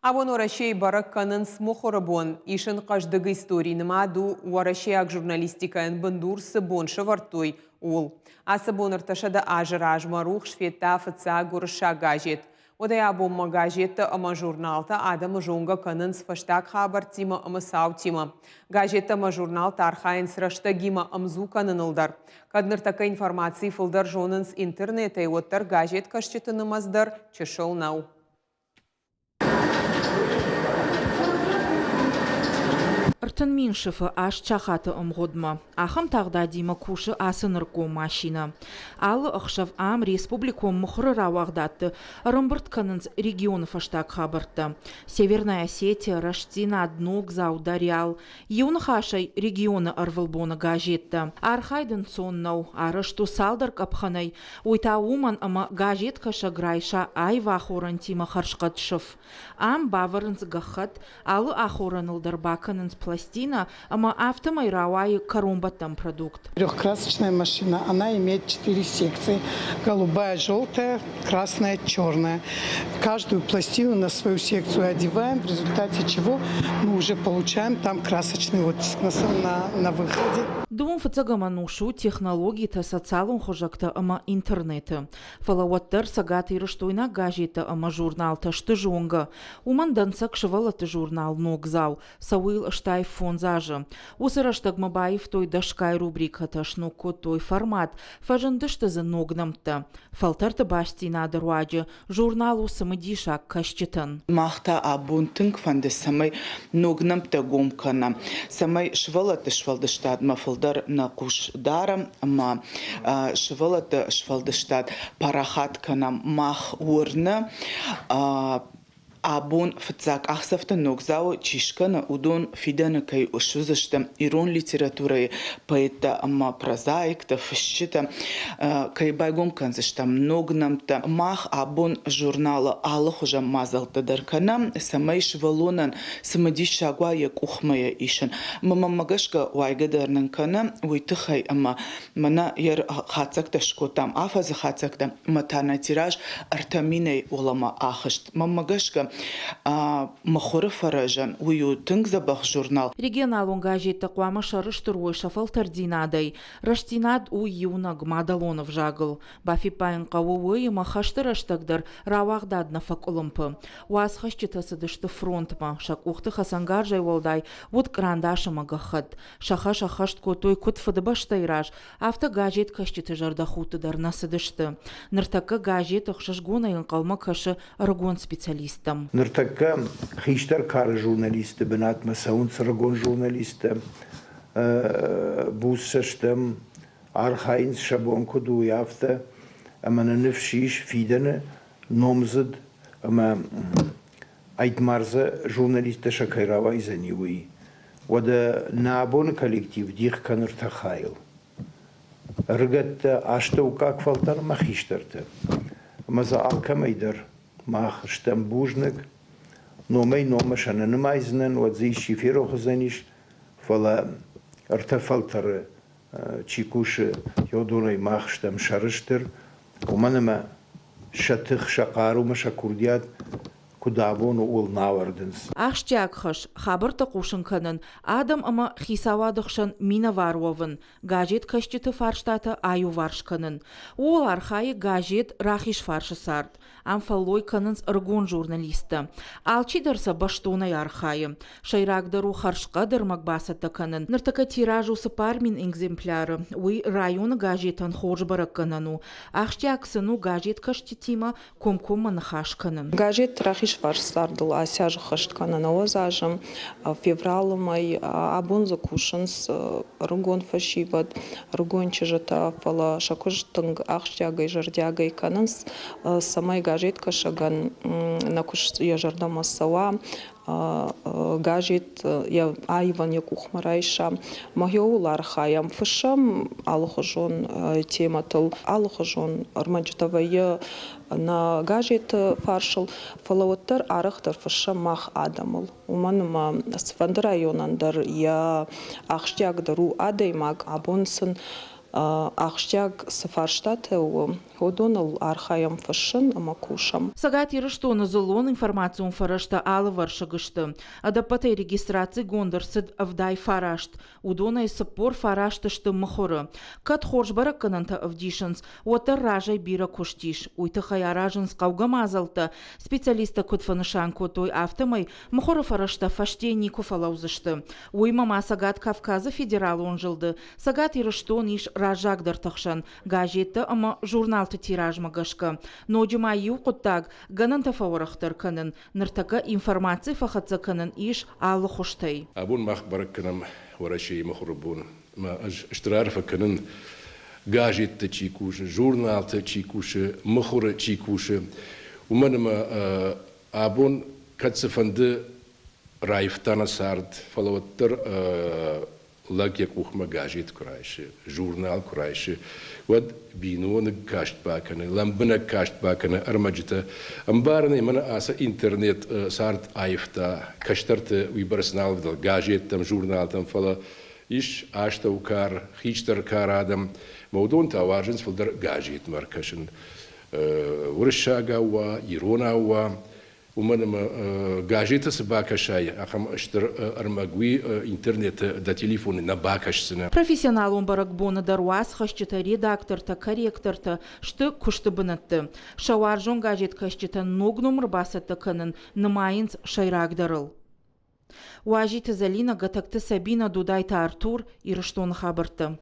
Абон Уӕрӕсейы бӕрӕг кӕнынц мыхуыры бон. Ис ын хъӕздыг истори, нымад у, уӕрӕсейаг журналистикӕйӕн бындур цы бон сӕвӕрдтой, ууыл. Ацы бон 300 азы размӕ рухс федта фыццаг уырыссаг газет. Уӕдӕй абонмӕ газеттӕ ӕмӕ журналтӕ адӕмы зонгӕ кӕнынц фӕстаг хабӕрттимӕ ӕмӕ цаутимӕ. Газеттӕ ӕмӕ журналтӕ архайынц рӕстӕгимӕ ӕмдзу кӕныныл дӕр. Кӕд ныртӕккӕ информаци фылдӕр зонынц интернетӕй, уӕддӕр газеткӕсджыты нымӕц дӕр чысыл нӕу. 30 000 сыфы аст сахаты ӕмгъуыдмӕ. Ахӕм тагъдадимӕ кусы ацы нырыккон машинӕ. Алы ӕхсӕв ам республикон мыхуыры рауагъдадты ӕрӕмбырд кӕнынц регионы фӕстаг хабӕрттӕ. Северная Осетия, Рӕстдзинад, Ногдзау, Дарьял. Иу ныхасӕй, регионы ӕрвылбоны газеттӕ. Архайд ӕнцон нӕу, арӕзт у цалдӕр къӕпхӕнӕй. Уый та уымӕн, ӕмӕ газеткӕсӕг райса аив ахорӕнтимӕ хӕрзхъӕд сыф. Ам бавӕрынц гӕххӕтт, алы ахорӕныл дӕр бакӕнынц пластинӕ ӕмӕ афтӕмӕй рауайы кӕронбӕттӕн продукт. Трехкрасочная машина, она имеет четыре секции. Голубая, желтая, красная, черная. Каждую пластину на свою секцию одеваем, в результате чего мы уже получаем там красочный оттиск на, на, на выходе. Дыууын фыццӕгӕм ӕнус у технологитӕ, социалон хуызӕгтӕ ӕмӕ интернеты. Фӕлӕ уӕддӕр цӕгатирыстойнаг газеттӕ ӕмӕ журналтӕ сты зонгӕ. Уымӕн дӕнцӕг сывӕллӕтты журнал «Ногдзау» цӕуы йыл 85 азы. Уыцы рӕстӕгмӕ баивтой дӕсгай рубрикӕтӕ, сног кодтой формат, фӕзындысты дзы ног нӕмттӕ. Фӕлтӕрты бастдзинады руаджы журнал у цымыдисаг кӕсджытӕн. Мах та абон тынг фӕнды, цӕмӕй ног нӕмттӕ гом кӕнӕм, цӕмӕй сывӕллӕтты сфӕлдыстадмӕ фылдӕр нӕ хъус дарӕм ӕмӕ сывӕллӕтты сфӕлдыстад парахат кӕнӕм. Мах уырны, Абон фыццаг ӕхсӕвты ногдзауы чи скӕны, уыдон фидӕны кӕй суыдзысты ирон литературӕйы поэттӕ ӕмӕ прозаиктӕ, фысджытӕ, кӕй байгом кӕндзыстӕм ног нӕмттӕ. Мах абон журналы алыхуызӕн мадзӕлттӕ дӕр кӕнӕм, цӕмӕй сывӕллонӕн цымыдисаг уа йӕ къухмӕ йӕ исын. Мӕнмӕ гӕсгӕ уайгӕ дӕр нын кӕны уый тыххӕй, ӕмӕ мӕнӕ йӕ хатдзӕгтӕ скодтам, афӕдзы хатдзӕгтӕ, ӕмӕ та нӕ тираж 3000-ӕй уӕлӕмӕ ахызт. Мӕнмӕ гӕсгӕ, мыхуыры фӕрӕзӕн уый у тынг дзӕбӕх журнал. Регионалон газеттӕ хъуамӕ сӕрыстыр уой сӕ фӕлтӕрддзинадӕй. Рӕстдзинад у иунӕг мадӕлон ӕвзагыл. Бафиппайын хъӕуы уый, ӕмӕ хӕсты рӕстӕг дӕр рауагъдад нӕ фӕкъуылымпы. Уацхӕсджытӕ цыдысты фронтмӕ, сӕ къухты хӕцӕнгарзӕй уӕлдай уыд кърандас ӕмӕ гӕххӕтт. Сӕ хӕс ӕххӕст кодтой куыд Фыдыбӕстӕйы раз, афтӕ газеткӕсджыты зӕрдӕхудты дӕр нӕ цыдысты. Ныртӕккӕ газет ӕхсызгонӕй ӕнхъӕлмӕ кӕсы ӕрыгон специалисттӕм. Ныртӕккӕ хистӕр кары журналистты бынатмӕ цӕуынц ӕрыгон журналисттӕ, буц сӕ стӕм, архайынц сӕ бон куыд у, афтӕ, ӕмӕ нӕ ныфс ис фидӕны номдзыд ӕмӕ ӕйтмардзӕ журналисттӕ сӕ кӕй рауайдзӕни, уый. Уӕдӕ нӕ абоны коллектив дих кӕны ӕртӕ хайыл. Ӕрыгӕттӕ, астӕуккаг фӕлтӕр ӕмӕ хистӕртӕ. Ӕмӕ дзы алкӕмӕй дӕр мах стӕм бузныг. Номӕй-номмӕ сӕ нӕ нымайдзынӕн, уӕд дзы исчи ферох уыдзӕнис, фӕлӕ ӕртӕ фӕлтӕры чи кусы, уыдонӕй мах стӕм сӕрыстыр, уымӕн ӕмӕ сӕ тых, сӕ хъару ӕмӕ сӕ курдиат куыд абон, ууыл нӕ ауӕрдынц. Ахсджиаг хӕс хабӕрттӕ хъусын кӕнын, адӕм ӕмӕ хицауады хсӕн минӕвар уӕвын, газеткӕсджыты фарстатӕ аиуварс кӕнын. Ууыл архайы газет Рахизфарсы цард. Ам фӕллой кӕнынц ӕрыгон журналисттӕ. Алчидӕр сӕ бӕстонӕй архайы. Сӕйрагдӕр у хӕрзхъӕд ӕрмӕг бацӕттӕ кӕнын. Ныртӕккӕ тираж у 4000 экземпляры. Уый районы газетӕн хорз бӕрӕггӕнӕн у. Ахсджиаг сын у газеткӕсджытимӕ комкоммӕ ныхас кӕнын. Газет Рахизфарс цардыл ацы аз ӕххӕст кӕны 90 азы. Февралы мӕй абон дзы кусынц ӕрыгон фӕсивӕд, ӕрыгон чызджытӕ, фӕлӕ сӕ куыст тынг ахсджиагӕй, зӕрдиагӕй кӕнынц, цӕмӕй газеткӕсӕгӕн нӕ куыст йӕ зӕрдӕмӕ цӕуа, газет йӕ аивӕн йӕ къухмӕ райса. Мӕхиуыл архайӕм, фыссӕм алыхуызон темӕтыл, алыхуызон ӕрмӕджытӕ вӕййы нӕ газеты фарсыл, фӕлӕ уӕддӕр арӕхдӕр фыссӕм мах адӕмыл. Уымӕн ӕмӕ цыфӕнды районӕн дӕр йӕ ахсджиагдӕр у адӕймаг. Абон сын Ахсджиаг цы фарстатӕ у, уыдоныл архайӕм фыссын ӕмӕ кусӕм. Цӕгат Ирыстоны дзыллон информацион фӕрӕзтӕ алывӕрсыг сты. Ӕдӕппӕтӕй регистрацигонд ӕрцыд 79. Уыдонӕй 49 сты мыхуыры. Кӕд хорз бӕрӕггӕнӕнтӕ ӕвдисынц, уӕддӕр разӕй бирӕ куыст ис. Уый тыххӕй аразынц хъӕугӕ мадзӕлттӕ. Специалисттӕ куыд фӕнысан кодтой, афтӕмӕй мыхуыры фӕрӕзтӕ фӕсте никуы фӕлӕудзысты. Уыимӕ ма Цӕгат Кавказы федералон зылды Цӕгат Ирыстон ис раззагдӕрты хсӕн газеттӕ ӕмӕ журналты тиражмӕ гӕсгӕ. Ноджы ма иу хъуыддаг, гӕнӕнтӕ фӕуӕрӕхдӕр кӕнын. Ныртӕккӕ информаци фӕхӕццӕ кӕнын ис алы хуызтӕй. Абон мах бӕрӕг кӕнӕм Уӕрӕсейы мыхуыры бон. Ӕмӕ ӕз стыр арфӕ кӕнын газетты чи кусы, журналты чи кусы, мыхуыры чи кусы, уымӕн ӕмӕ абон кӕд цыфӕнды раивта нӕ цард, фӕлӕ уӕддӕр лӕг йӕ къухмӕ газет куы райсы, журнал куы райсы, уӕд биноныг каст бакӕны, лӕмбынӕг каст бакӕны ӕрмӕджытӕ. Ӕмбарын ӕй, мӕнӕ ацы интернет цард аивта, кӕстӕрты уыйбӕрц нал вдӕл газеттӕм, журналтӕм, фӕлӕ ис астӕукар, хистӕр кар адӕм, мӕ уыдон та уарзынц фылдӕр газетмӕ ӕркӕсын. Уырыссагау уа, иронау уа, уымӕн ӕмӕ газеты цы бакӕсай, ахӕм стыр ӕрмӕг уый интернеты дӕ телефоны нӕ бакӕсдзынӕ. Профессионалон бӕрӕгбоны дӕр уацхӕсджытӕ, редактортӕ, корректортӕ сты куысты бынӕтты. Сӕ уарзон газеткӕсджытӕн ног номыр бацӕттӕ кӕнын нымайынц сӕйрагдӕрыл. Уазиты Зӕлинӕ, Гӕтӕгты Сабинӕ, Дудайты Артур, Ирыстоны хабӕрттӕ.